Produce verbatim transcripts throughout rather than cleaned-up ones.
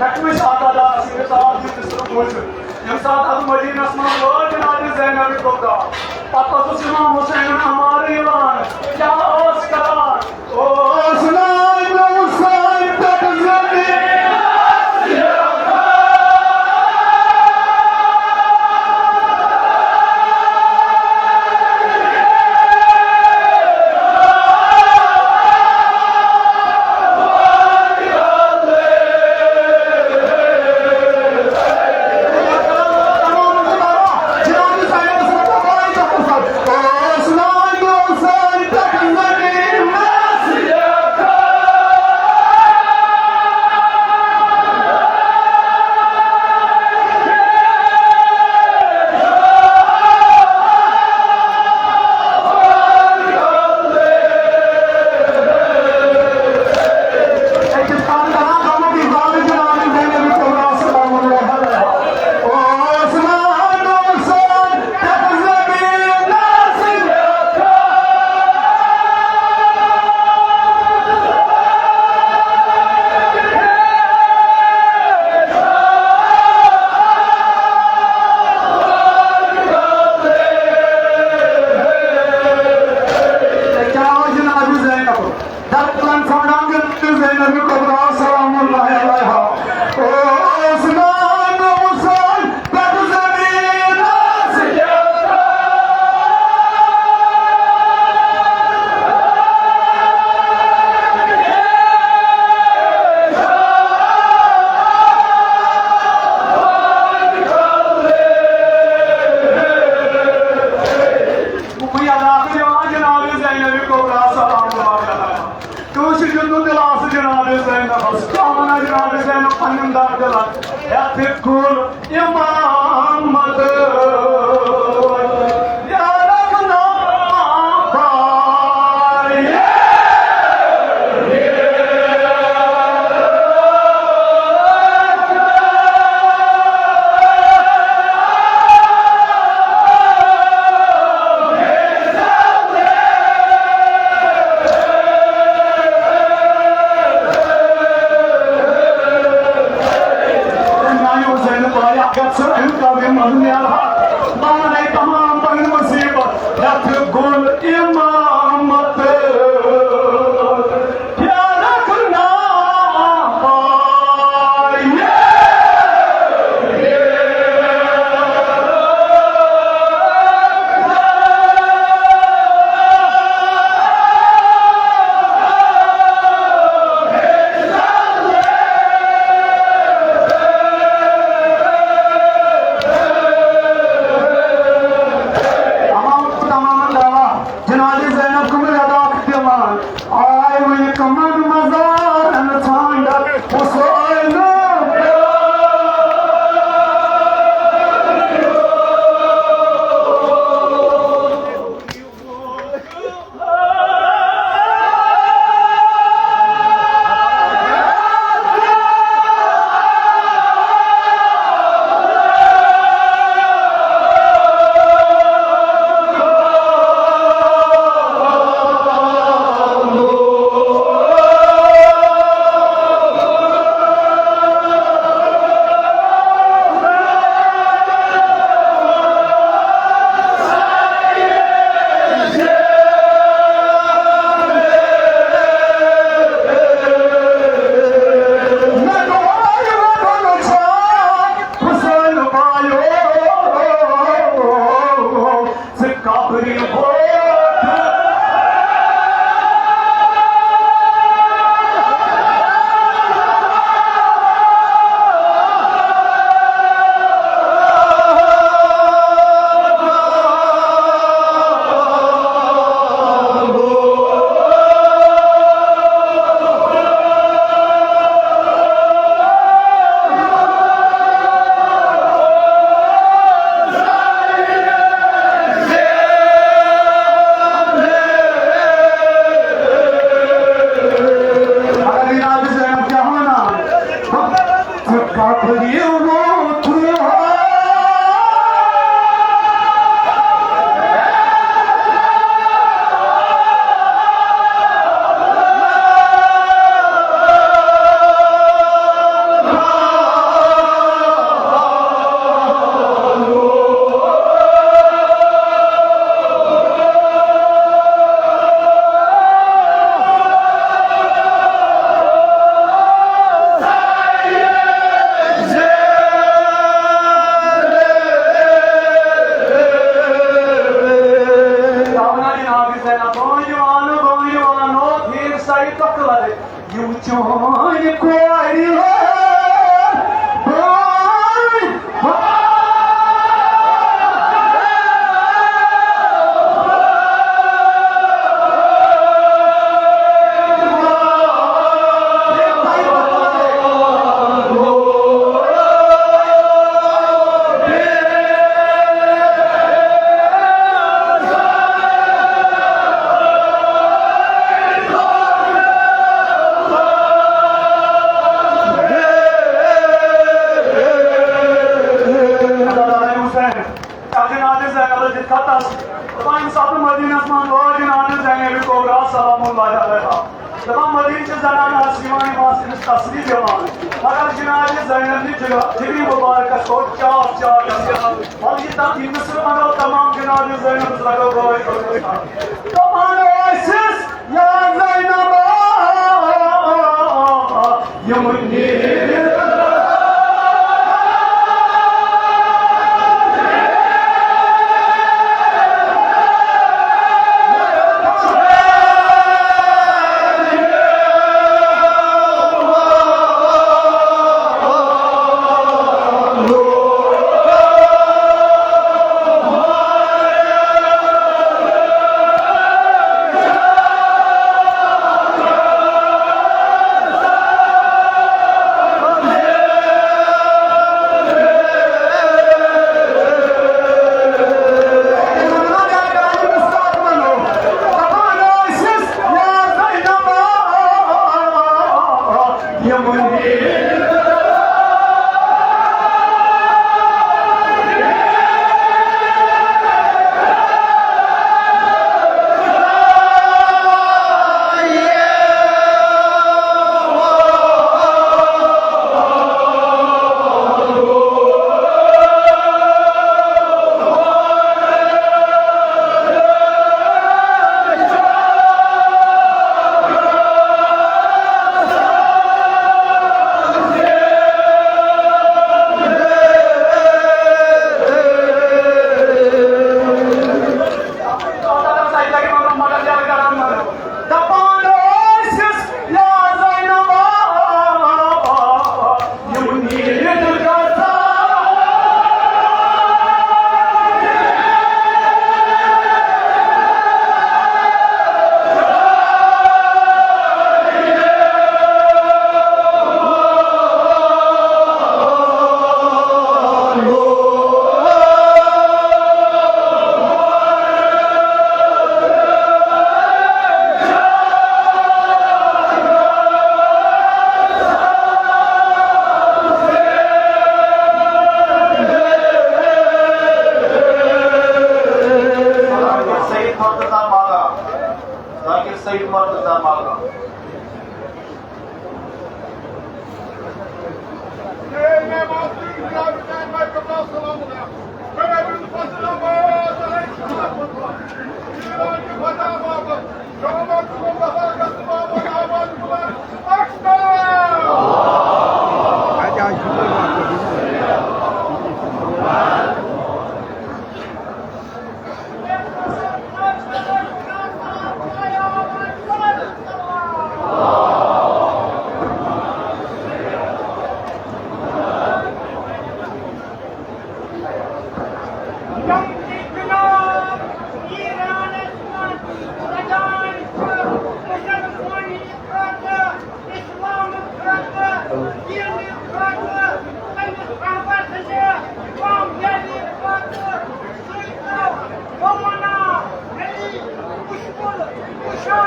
ہٮ۪کو أسۍ اَتھ ادا سٕنٛدِس آبدی تہٕ سُہ بوٗزِتھ؟ ییٚمہِ ساتہٕ اَتھ مدیٖنَس منٛز وٲتۍ جناب زینب کبریٰ، پتہٕ اوسُس امام حسین عمارٕ یِوان، کیٛاہ ٲس کران؟ اوس ناے مےٚ وُسان پٮ۪ٹھ زٔمیٖن۔ کیٛاہ اوس جناب زینب؟ دَپان ژھانٛڈان زینب کبریٰ سلام اللہ علیہا۔ او عثمان حسین، پٮ۪ٹھ زمینس۔ وۄنۍ ادا تہٕ دِوان جناب زینب کبریٰ سلام اللہ علیہا۔ کٲنٛسہِ دیُت نہٕ دِلاسہٕ جناب زینبس۔ کیٛاہ وَنان جناب زینب پنٕنٮ۪ن دردِلن؟ یَتھ کُل اِمامت یا رکھنا پائے۔ میانہِ حسین بایہِ، اگر ژٕ امہِ قبرِ منٛز نیرہا، بہٕ ونے تمام پنٕنۍ مصیبت، یتھ گُل امامت۔ تمام، تمام دعویٰ۔ جناب زینب کمر ادا دِوان۔ آے وۄنۍ کمن مزارن ژھانڈت حسین۔ یِم چٲنۍ کورِ بٲے، بٲے۔ جناب زینب دِتھ خطس۔ دَپان، ییٚمہِ ساتہٕ مدیٖنس منٛز وٲتۍ جناب زینب کبریٰ سلام اللہ علیہا۔ دَپان، مدیٖنہٕ چہِ زنانہٕ آسہٕ یِوان، یِم آسہٕ أمِس تسلی دِوان۔ مگر جناب زینب نہِ جگہ، جگرِ مبارکس کوٚر چاک چاک۔ بلکہِ تتھ ہندس منٛز تمام جناب زینب لگٲو گٲڑۍ۔ دَپان ٲسِس، یا زینب، یِم نیٖرِتھ دَپان ٲسِس، یا زینبا، یِم نیٖرِتھ گژھان۔ سید مرتضی ماگا، ذاکر سید مرتضی ماگا۔ اسلام خٲطرٕ، دین خٲطرٕ، تٔمِس رحمت چھِ کامیٲبی خٲطرٕ۔ سُے تہٕ مولانا علی مشکل کشا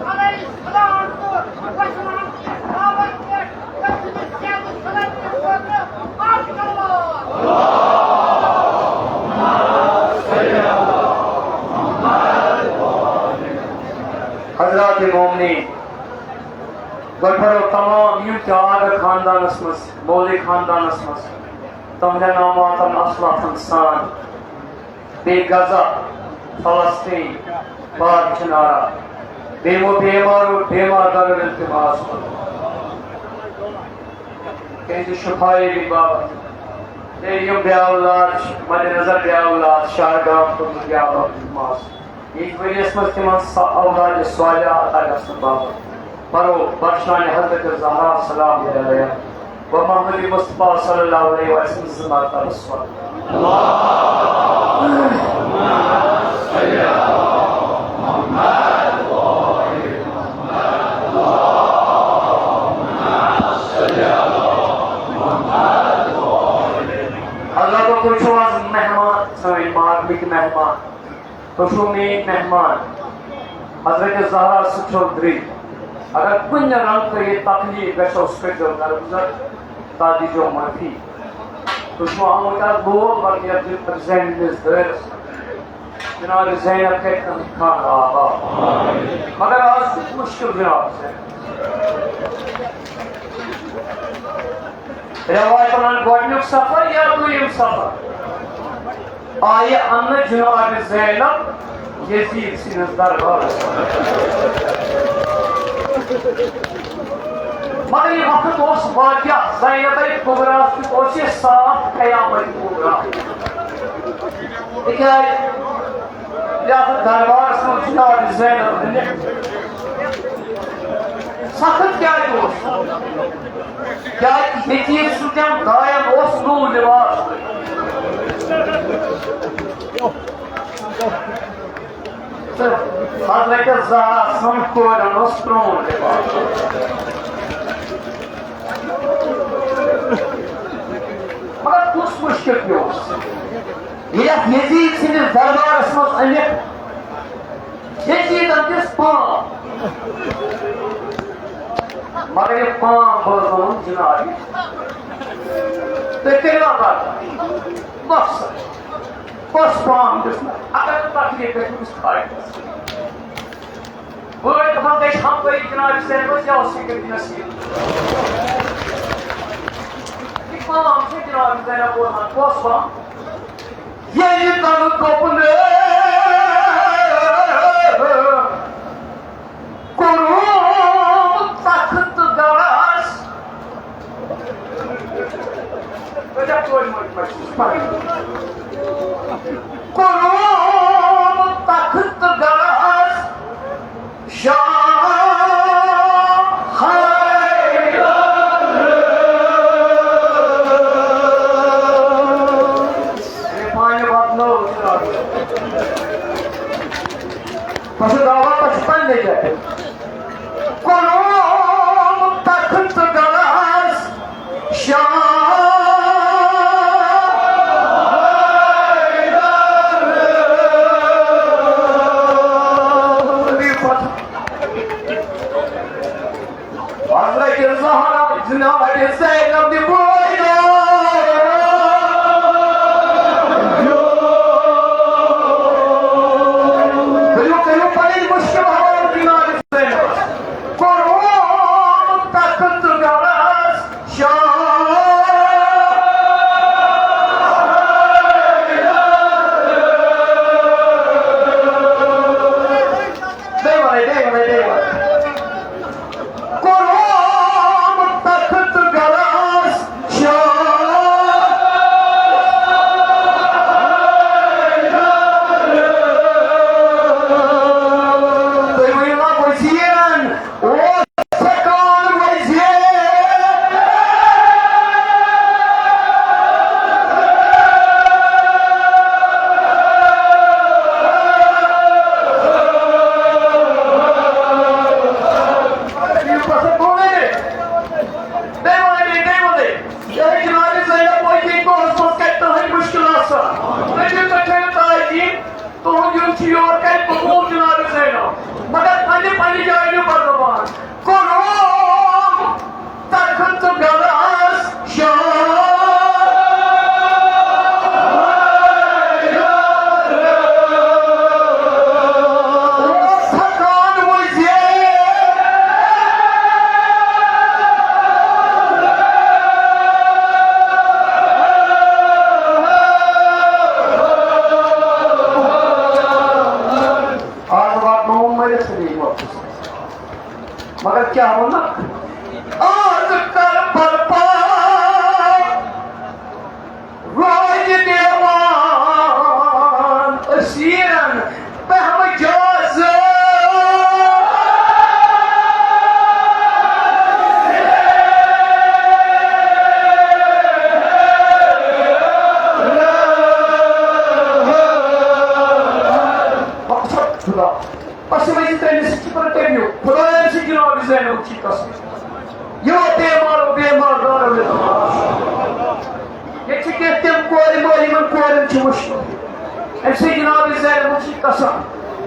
علیہ السلام تہٕ رحمان کی دعوت پٮ۪ٹھ تٔمۍ سٕنٛدِس صحت سلامتی خٲطرٕ اکھ کلمہٕ۔ حضرات مومنین، گۄڈٕ پَرو تمام یِم تہِ آغا خاندانَس منٛز، مولوی خاندانَس منٛز، تُہنٛدٮ۪ن ناماتَن اصلاتَن سان، بیٚیہِ غزہ، فلسطین، پار چنارا، بیٚیہِ یِمو بیمارو، بیمار دارو التماس کوٚرمُت۔ تِہنٛزِ شفایٲبی باپتھ۔ بیٚیہِ یِم بے اولاد چھِ، مدِ نظر بے اولاد، شہر گام کوٚرمُت یا باپتھ التماس۔ ییٚتہِ ؤریَس منٛز تِمن سا اولاد صالحہ عطا گژھنہٕ باپتھ۔ پرو بخشان حضرت زہرا سلام علیہا و محمد مصطفیٰ صلی اللہ علیہ وسلم زندہ تبسم۔ حضرت، تُہۍ چھِو آز مہمان، سٲنۍ مارمٕکۍ مہمان۔ تُہۍ چھِو میٲنۍ مہمان۔ حضرت زہرا سۭتۍ چھو درٕے۔ اگر کُنہِ رنٛگہٕ تۄہہِ یہِ تکلیٖف گژھیو، سُہ کٔرۍزیو درگُزر، تَتھ دیٖزیو معٲفی۔ تُہۍ چھِو آمٕتۍ آز لول بَرنہِ یَتھ زِندٕ زینہٕ نِس دٲیرَس منٛز۔ جناب زینب کَرِ تُہُنٛد خانہٕ آباد۔ مگر آز چھُ مُشکِل جناب زینب۔ رٮ۪وایت وَنان گۄڈٕنیُک سفر یا دوٚیِم سفر آیہِ اَننہٕ جناب زینب یزید سٕنٛدِس دربارس منٛز۔ مگر یہِ وقت اوس واقعہ زینب کُبرا سۭتۍ اوس یہِ صاف قیامت کُبرا۔ تِکیٛازِ یَتھ دربارس منٛز جناب زینب سخت کیٛازِ اوس؟ کیٛازِ یتیٖم سٕنٛدٮ۪ن داین اوس نوٚو لباس۔ تہٕ حضرت زہرا سٕنٛدۍ کورٮ۪ن اوس پرٛون لباس۔ مگر کُس مُشکِل پیوٚوُس؟ ییٚلہِ اَتھ یزید سٕنٛدِس دربارس منٛز أنِکھ، یزیدن دِژ پام۔ مگر یہِ پام بٲزنٲوٕن جنابِ۔ تُہۍ کٔرِو اَتھ برداش۔ بس۔ کۄس پام دِژ مےٚ؟ اگر نہٕ تکلیٖف گژھِ، بہٕ گژھٕ خاطرس۔ بٲے دَپان گٔے ہمبٲری جناب زینبس، یا اوس یہِ کٔرِتھ نصیٖب۔ یہِ پام چھِ جناب زینب بوزان، کۄس پام؟ ییٚلہِ تَنہٕ دوٚپُن کوٚرُم تخت گڑس۔ کوٚرُم تخت گڑس شاہ حیدر۔ پانہِ بدلو۔ بہٕ چھُس دعوت، تۄہہِ چھُ پننہِ جایہِ۔ کوٚرُم تخت گڑس شاہ حیدر۔ حضرت زہرا جناب زینب بٲے۔ کٔرِو، کٔرِو پنٕنۍ مُشکِل حوالہٕ جناب زینب۔ کوٚرُم تخت گڑس شاہ۔ بیٚیہِ وَنَے، بیٚیہِ وَنَے، بیٚیہِ وَنَے۔ کوٚرُم تخت گڑس شاہ۔ تُہۍ ؤنِو نا وزیرن، اوس ہٮ۪کان وزیر۔ بیٚیہِ وَنَے، بیٚیہِ وَنَے۔ یہِ جناب زینب وٲتۍ دۄہَس منٛز کَرِ تُہٕنٛدۍ مُشکِلات سان۔ رٔٹِو تُہۍ، تھٲیِو تعظیٖم، تُہُنٛد یُن چھُ یور کَرِ قبوٗل جناب زینب۔ مگر پننہِ پننہِ جایہِ یِیِو بر زبان۔ کوٚرُم تخت گڑس شاہ۔ اوس ہٮ۪کان وزیر۔ آز واتنووُم مٔرِتھ سُہ بیٚیہِ واپس۔ مگر کیٛاہ ووٚنُکھ؟ آز کر برپا روزِ دیوان اسیرن پہم جاز۔ چھِ قسم۔ یِمو بیمارو بیمار دارو ییٚتہِ چھِ کینٛہہ تِم کورِ مٲلۍ، یِمن کورٮ۪ن چھُ مُشکِل۔ أمۍ سٕے جناب زینبَس چھِ قسم،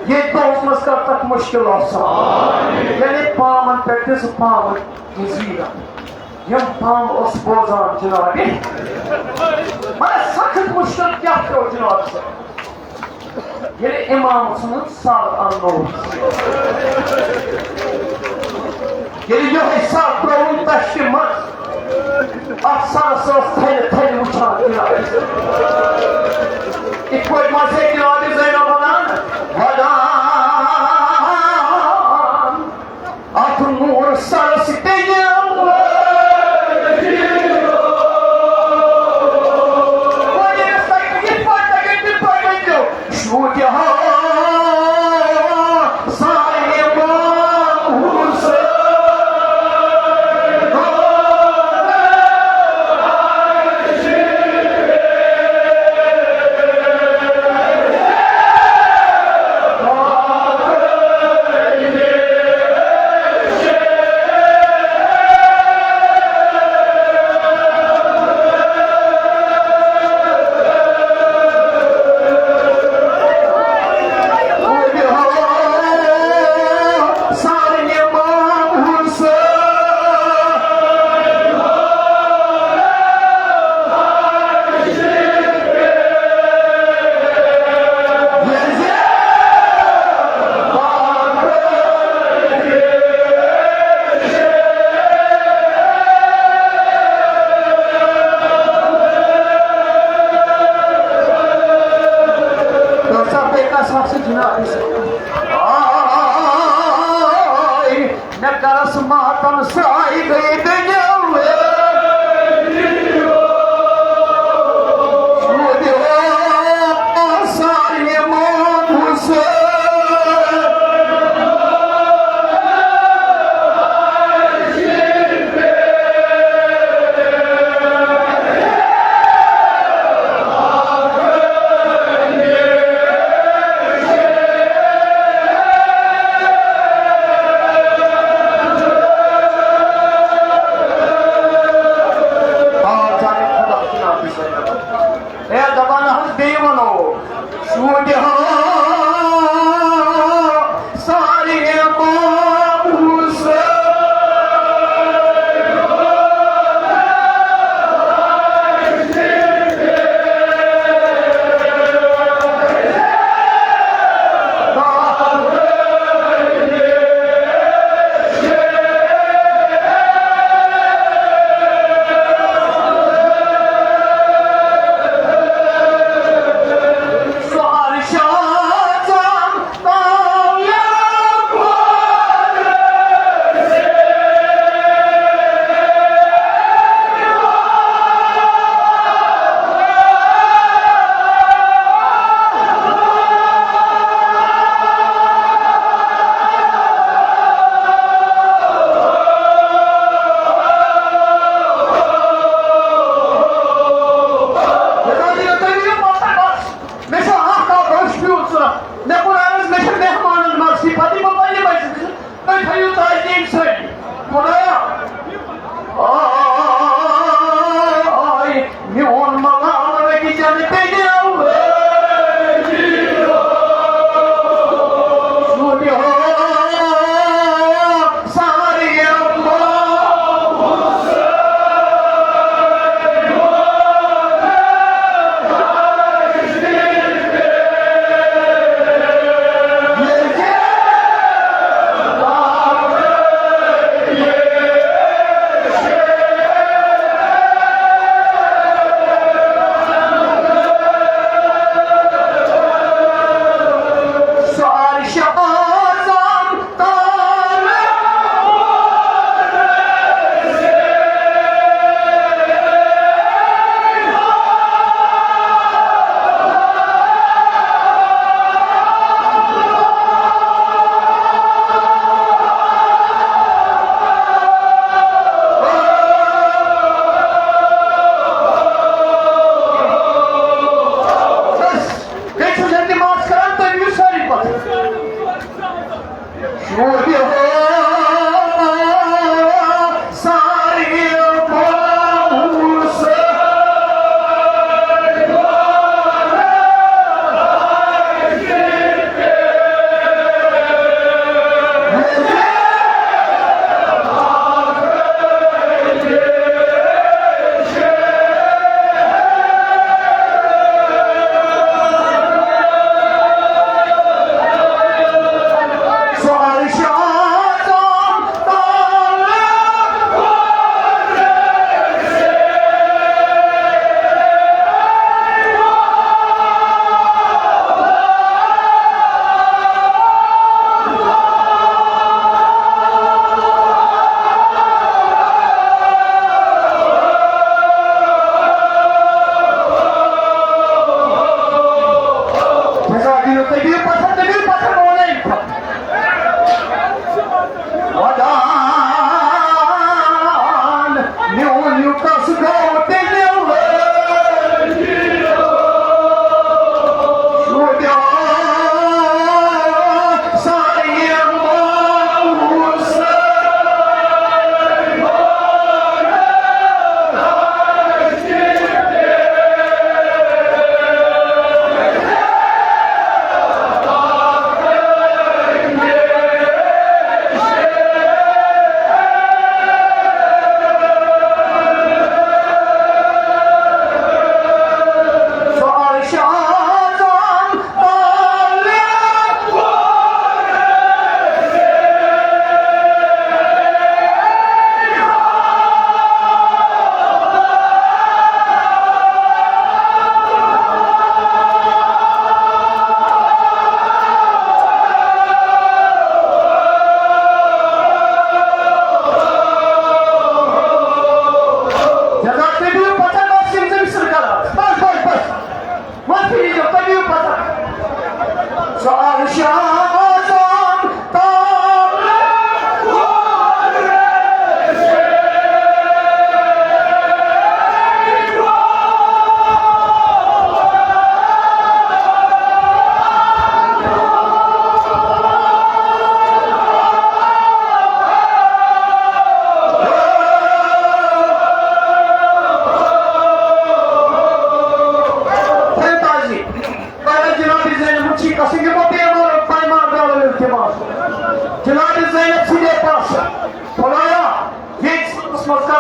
ییٚتہِ دۄہَس منٛز کر تَتھ مُشکِل آسان۔ یعنی پامَن پٮ۪ٹھ تہِ زٕ پامہٕ وزیٖرَن۔ یِم پامہٕ اوس بوزان جناب۔ مگر سخت مُشکِل کیٛاہ پیوٚو جناب زینب؟ ییٚلہِ امام سُنٛد سر اننوو، ییٚلہِ یِہوٚے سر ترٛووُن تشتہِ منٛز، اتھ سرس ٲس تھلہِ تھلہِ وٕچھان جناب۔ یِتھ پٲٹھۍ ما چھے جناب زینب ونان، ونان۔ اتھ نور سرس پیٚیہِ۔ وۄنۍ ییٚلہِ سۄ یِتھ پٲٹھۍ تَتہِ یِتھ پٲٹھۍ ؤنِو، شوٗبہِ ہا سانہِ مام حُسین۔ ڈاکٹر صاحب، بیٚیہِ کانٛہہ سَکھ چھِ جِناب؟ آے، مےٚ کَرَس ماتَم سرٛاے گٔے دٔنِو۔ شُرۍ اوس سارنٕے مون حُسین۔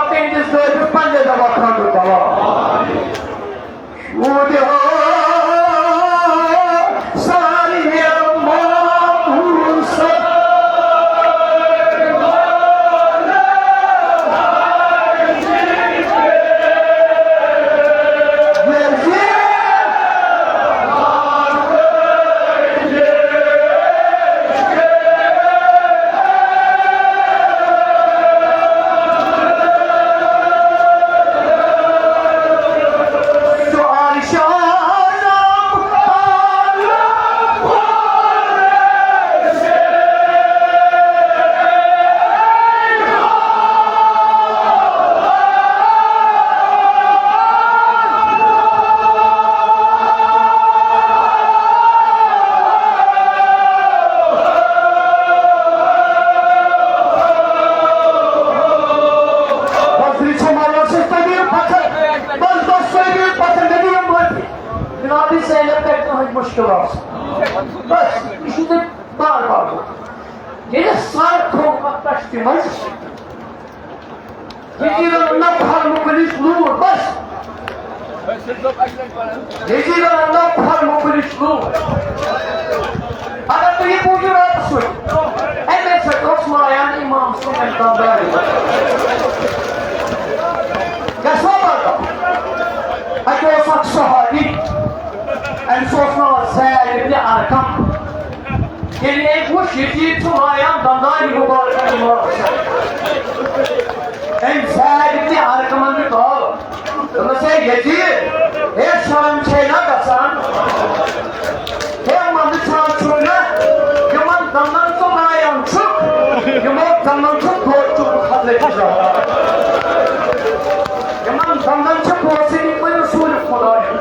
تہنٛدِس دٲدِس پننہِ دوا خانُک دوا۔ شودِ ہا سارے ماحول سا۔ بس، یہِ چھِ مطلب، سُہ تٔمۍ پَتھر، بس، بس، سُہ تٔمۍ پَتھر، مےٚ دِیِو معٲفی۔ جناب زینب کَرِ تُہٕنٛدۍ مُشکِل آسان۔ بس، یہِ چھُ تۄہہِ بار بار ووٚنمُت۔ ییٚلہِ سر کھوٚو پَتہٕ تَشتہِ منٛز، ییٚتہِ یِیہِ نہٕ نفر مُبلِس لوٗر، بس۔ ییٚتہِ یِیہِ نہٕ نفر مُبلِس لوٗر۔ اگر تُہۍ یہِ بوٗزِو راتَس سُہ، اَمے سۭتۍ اوس لایان اِمام سُنٛد اِمکان دارِ۔ کیٛاہ سا پَتہ؟ اَتہِ اوس اَکھ صحابی، أمِس اوس ناو زید ابن ارقم۔ ییٚلہِ أمۍ وُچھ، ییٚتہِ چھُ لایان دَنٛدارِ مُبارکَن اِمام سُنٛد۔ أمۍ زید ابن ارقمَن دیُت آو۔ دوٚپنَس، "ہے یزید، ہے شرم چھے نہ گژھان؟ ہے منٛدٕ چھان چھُے نہ؟ یِمَن دَنٛدَن ژٕ لایان چھُکھ، یِمو دَنٛدَن چھُ دۄد چوٚمُت حضرت زہرا۔ یِمَن دَنٛدَن چھِ پونٛسہٕ نِمٕتۍ رسوٗلِ خۄدایَن۔"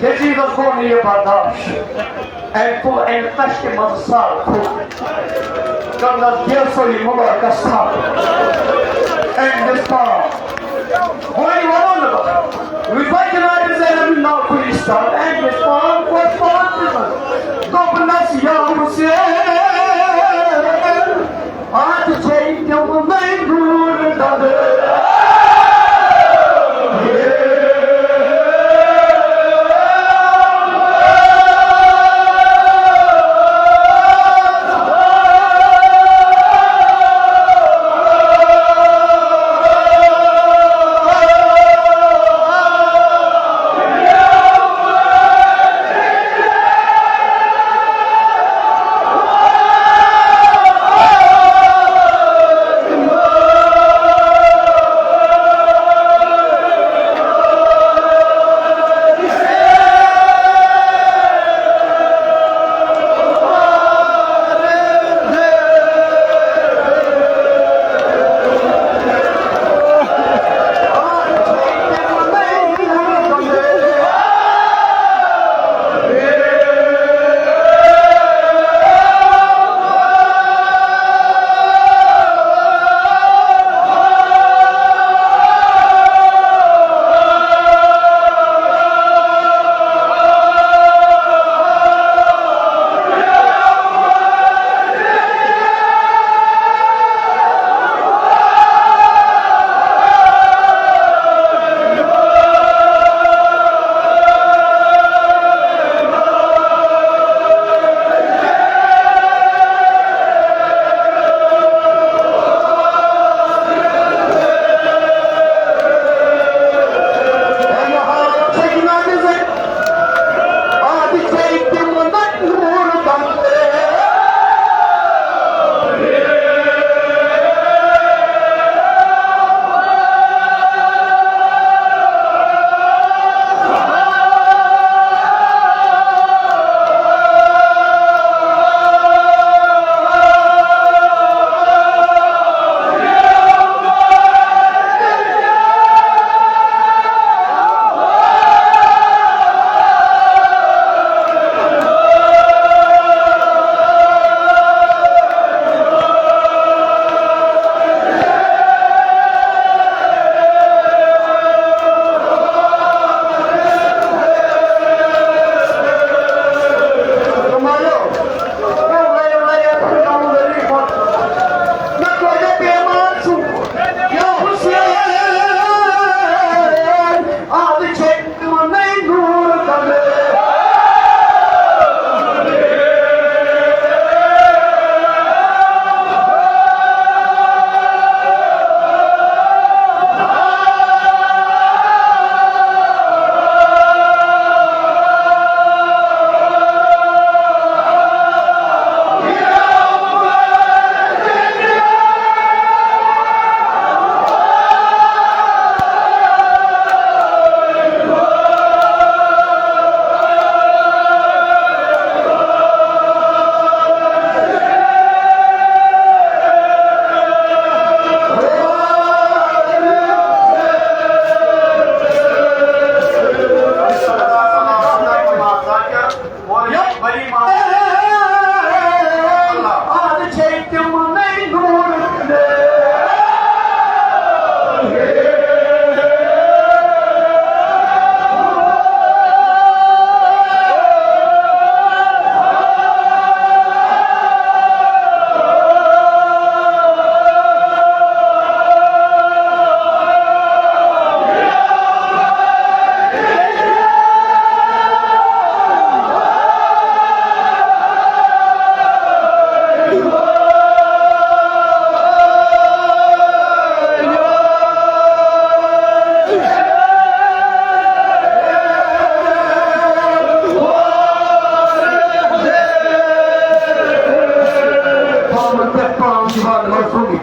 یزیدَس گوٚو نہٕ یہِ برداشت۔ أمۍ تُل اَمہِ تَشتہِ منٛزٕ سر کھوٚت۔ کٔرنَس گیسو یہِ مُبارکَس تھپھ۔ أمۍ دِژ پام۔ وۄنۍ وَنو نہٕ بہٕ۔ وٕچھ وۄنۍ جناب زینب ناو کُنہِ ساتہٕ۔ أمۍ دِژ پام، کوٚر پام تہِ منٛز۔ دوٚپنَس، "یا حسین، اَتھ چھے تِمنٕے دوٗر دَدٕ۔"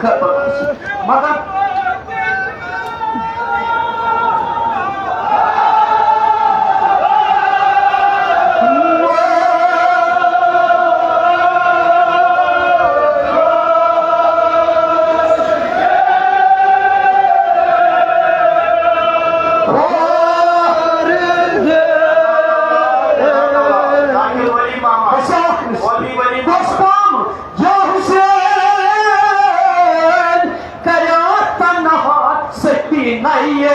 مگر یا حسین، کریات تنہا ستی نئی۔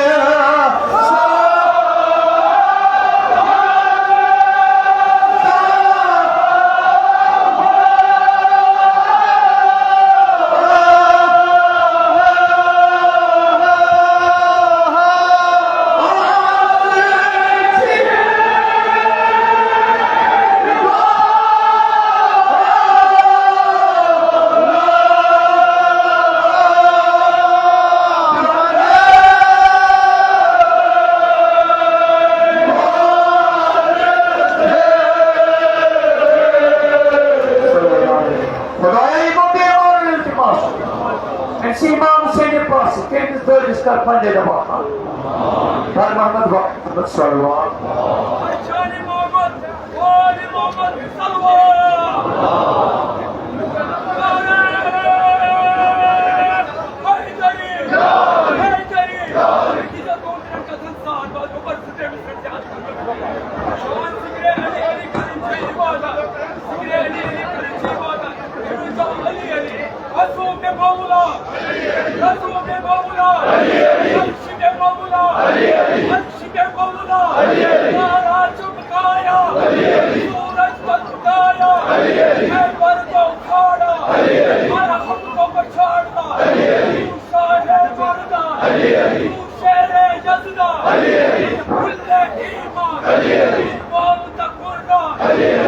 خدایا، یِمو بیمارن التماس، أمِس امام حسین پاسہٕ، تٔمِس دٲدِس کر پنجہِ دوا۔ کر محمد وقت صلوات۔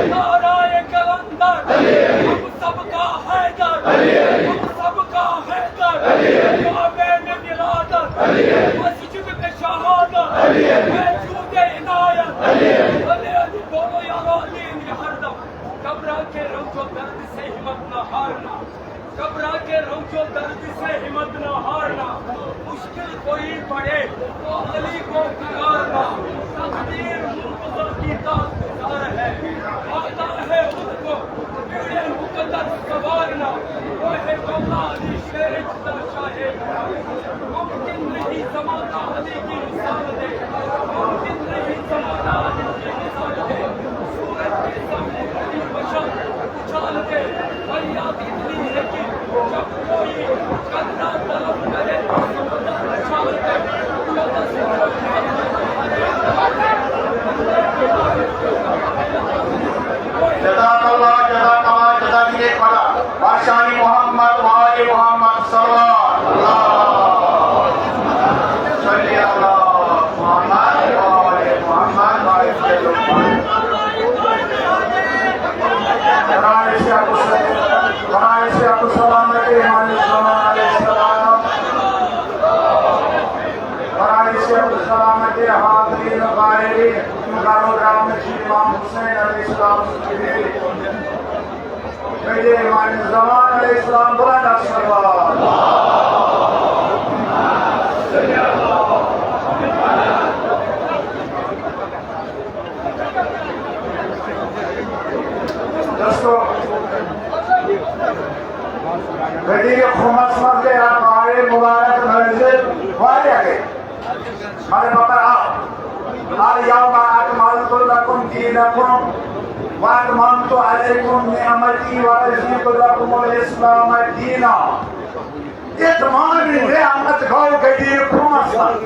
نعرہ قلندر، ہم سب کا حیدر، ہم سب کا حیدر، کعبے میں ولادت، مسجد میں شہادت، وجود عنایت۔ علی، علی، بولو یا علی، علی ہر دم۔ گھبرا کے رنج و درد سے ہمت نہ ہارنا، گھبرا کے رنج و درد سے ہمت نہ ہارنا، مشکل کوئی پڑے تو علی کو پکارنا۔ تقدیر منتظر کی تاج گزار ہے، آتا ہے ان کو پیڑے مقدر سنوارنا۔ وہ ہے مولا علی شیر جدا شاہ، ممکن نہیں زمانہ علی کی مثال دے، ممکن نہیں زمانہ علی کی مثال دے۔ سورج کے سامنے کھڑی مشعل اچھال دے، فریاد اتنی ہے کہ جب کوئی قطرہ طلب کرے تو سمندر اچھال دے۔ جزاک اللہ، جزاک اللہ، جزاک اللہ۔ بادشاہ محمد و آل محمد صلوات۔ اللہ صلی اللہ محمد و آل محمد۔ برائے صحت و سلامتی امام زمان علیہ السلام، برائے صحت و سلامتی حاضرین و غائبین، گھروں گھروں میں امام حسین علیہ السلام کی امام زمان علیہ السلام، بلند الصلوات۔ دوستو، غدیر خمس منٛز گٔے اکھ آیت مبارک نٲزِل، واریاہ گٔے۔ مگر بہٕ کرٕ اکھ، الیوم اکملت لکم دینکم واتممت علیکم نعمتی ورضیت لکم الاسلام دینا۔ اتمام نعمت گوٚو غدیر خمس منٛز۔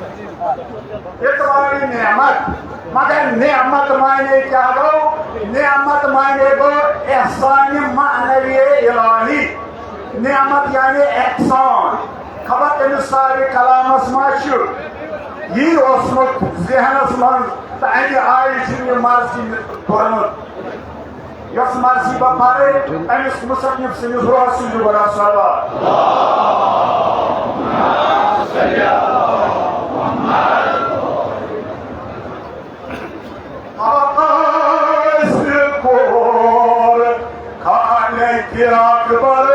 اتمام نعمت، مگر نعمت معنی کیٛاہ گوٚو؟ نعمت معنی گوٚو احسان معنوی الہی۔ نعمت یعنی احسان۔ خبر تٔمِس صاحبِ کلامس ما چھُ یی اوسمُت ذہنس منٛز، تہٕ امہِ آیہِ چھُ یہِ مرضی پوٚرمُت۔ یۄس مرضی بہٕ پرٕ، أمِس مصنف سٕنٛدِس روحس سوٗزِو گۄڈٕ صلوات۔ آس کوٚر خالق اکبر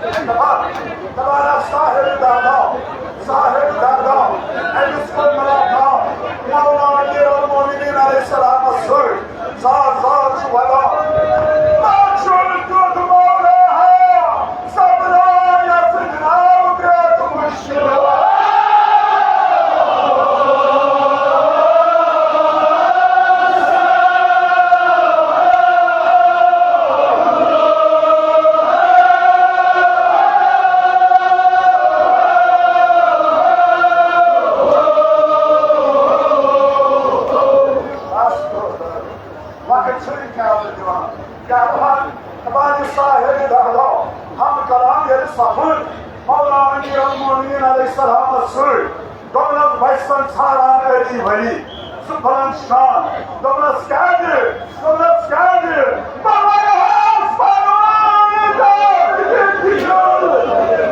دپان، دپان آس، صاحب دہگاہ، صاحب دہگاہ، أمِس کوٚر ملاقات مولا امیر المومنین علیہ السلامس سۭتۍ۔ زار زار چھُ ودان۔ پتہٕ چھُنہٕ تیُتھ مولا ہا، سپدان یَتھ سۭتۍ ناو ترٛےٚ ہتھ مُشکِل۔ وقت چھُنہٕ کینٛہہ دِوان۔ کیٛاہ دَپان؟ دَپان یہِ صاحب دہلو ہم کلام ییٚلہِ سپُد مولا امیر المومنین علیہ السلامس سۭتۍ، دوٚپنس، بہٕ چھُسن ژھانڈان علی ولی، سُہ بلند شان۔ دوٚپنس، کیٛازِ؟ دوٚپنس، کیٛازِ؟ بہٕ ونہٕ ہس پنُن درد کِتھ کٔنۍ۔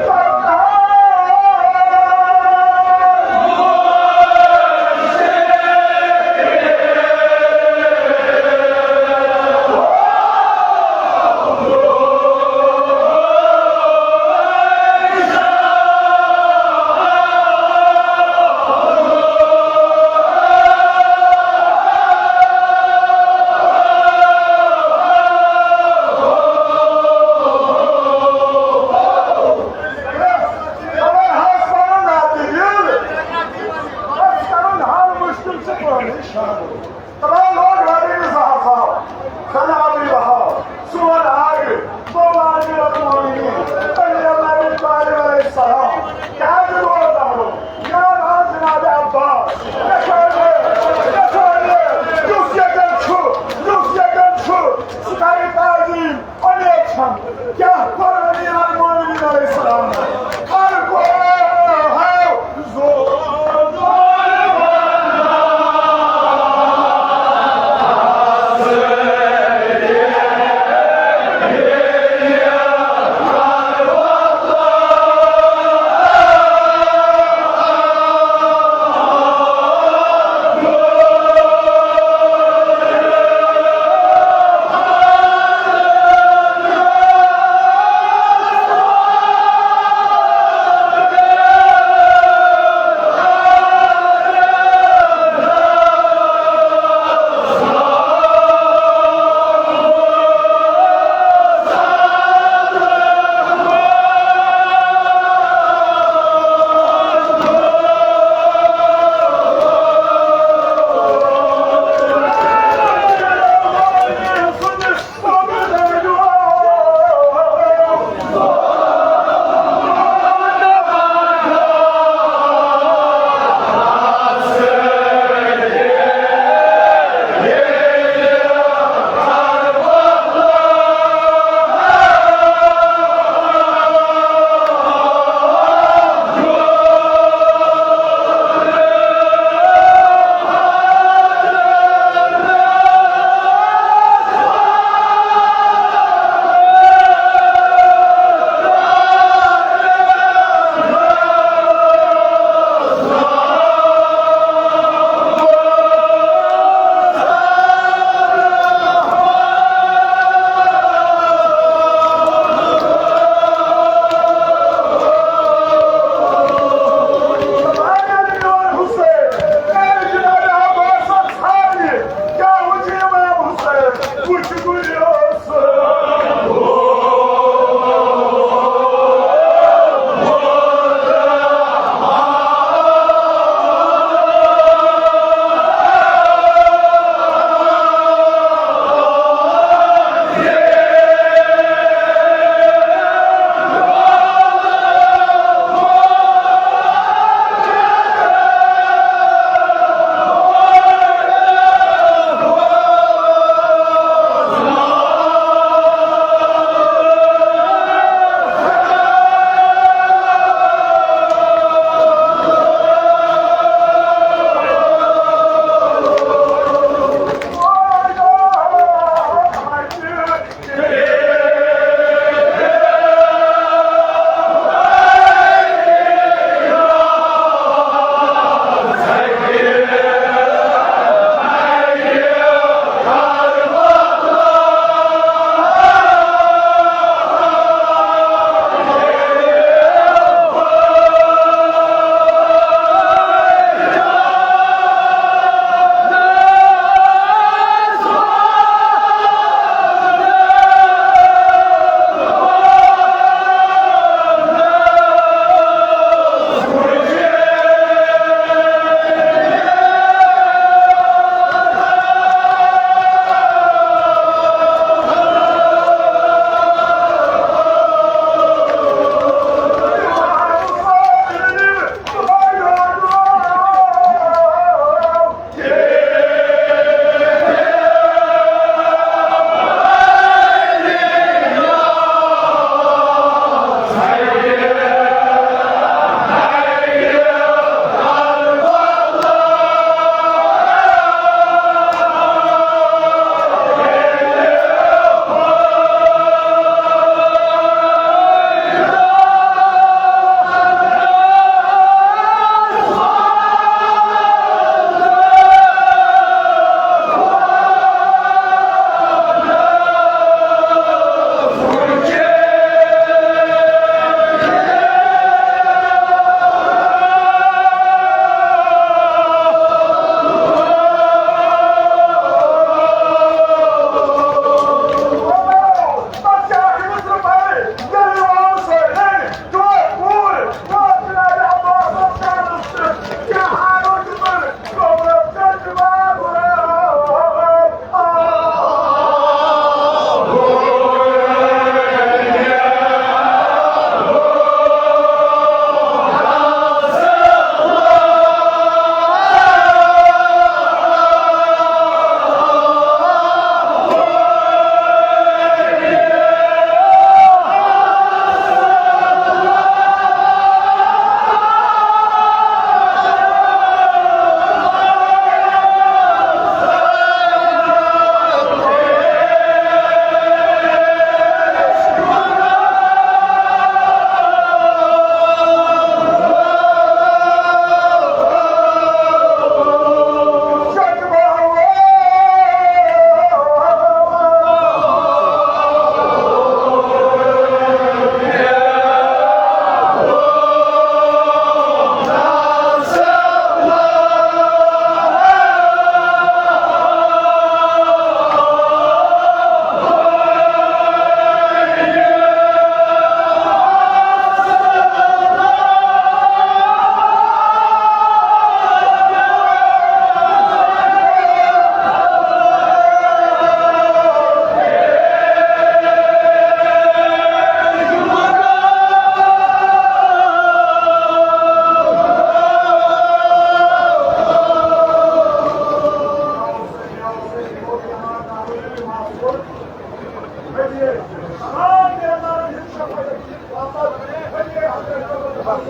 آرام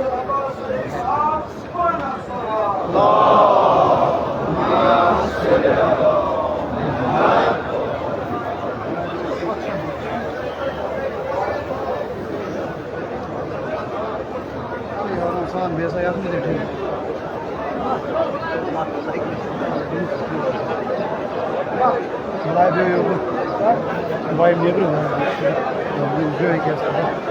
سان، بیٚیہِ ہسا یَتھ منٛز ٹھیٖک۔ بھائی، بیٚیہِ یوکُن۔ بھائی، نیٚبرٕ۔ بیٚیہِ کیٛاہ چھِ کران؟